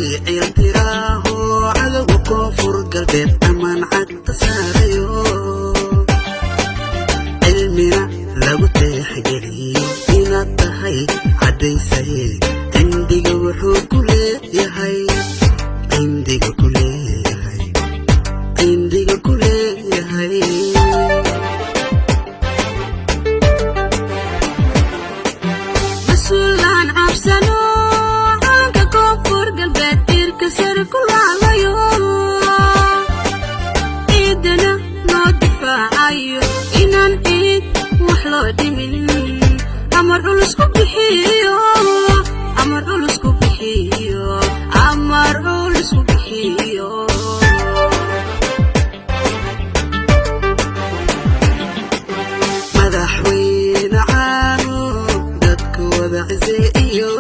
Ciiltiraaho cadowga Koonfur Galbeed ammaan cagta saarayo, cilmina lagu teexgeliyo inaad tahay caddaysaye. Cindiga wuxuu ku leeyahay, cindiga ku leeyahay, cindiga ku leeyahay. Mas-uulaan cabsano, calanka Koonfur Galbeed irka sare ku laalayo, ciidana loo difaacayo, inaan ciid wax loo dhimin amar culus ku bixiyo, amar culus ku bixiyo, amar culus ku bixiyo. Madaxweyne caano dadku wada ciseeyo,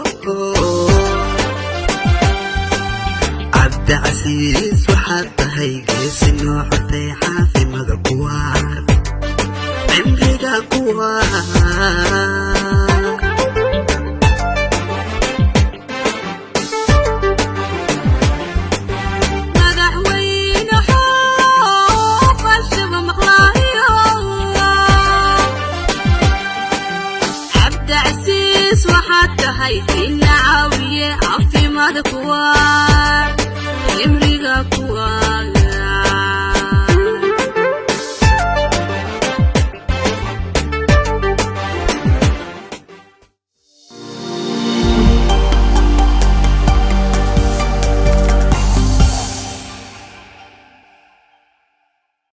Cabdicasiis, waxaad tahay geesi noo xortay. Xaafimada kuwaar, cimriga kuwaar. Madaxweyne xoog qalshaba maqlaayo, Cabdicasiis, waxaad tahay ina caawiye. Caafimaad kuwaar, cimriga kuwaar.